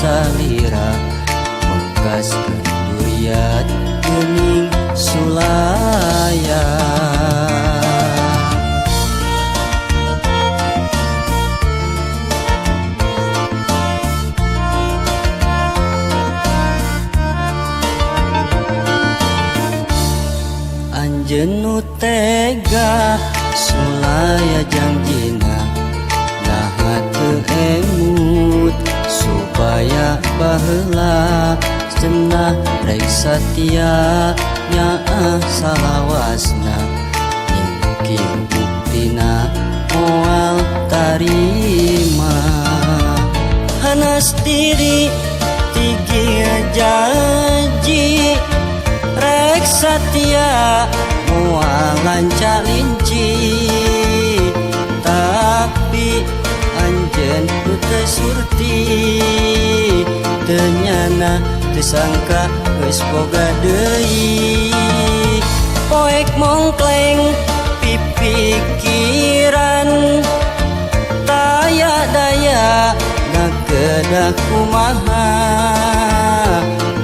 salira mengkaskeun duriat geuning sulaya. Anjeun nu tega sulaya jangjina naha teu emut supaya baheula cenah rek satia nyaah salawasna ning kieu buktina moal tarima. Hanas diri tigil janji rek satia moal lanca linci, tapi anjeun nu teu surti teu nyana teu sangka geus boga deui. Poek mongkleng pipikiran taya daya ngagedah kumaha.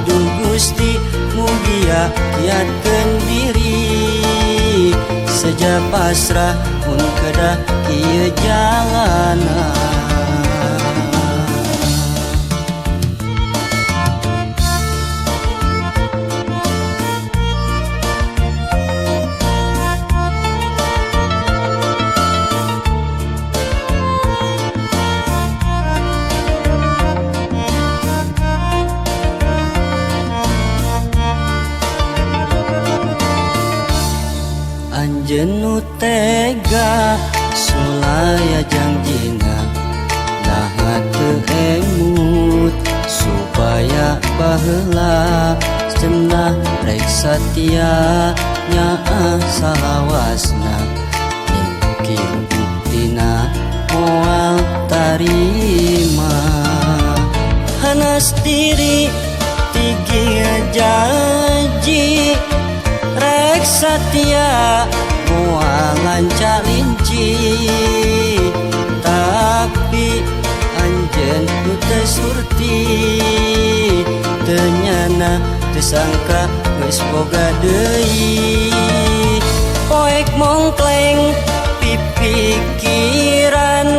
Duh Gusti mugia kiatkeun diri seja pasrah mun kedah kieu jalana. Anjeun nu tega sulaya jangjina naha teu emut supaya baheula cenah rek satia nyaah salawasna ning kieu buktina moal tarima. Hanas diri tigil janji rek satia moal lanca linci, tapi anjeun nu teu surti teu nyana teu sangka geus boga deui. Poek mongkleng pipikiran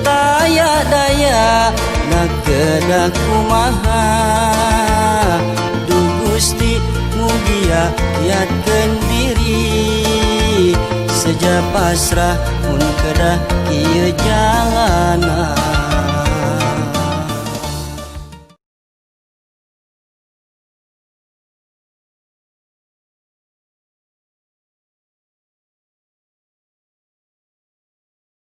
taya daya ngagedah kumaha. Duh Gusti mugia kiatkeun diri seja pasrah mun kedah kieu jalana.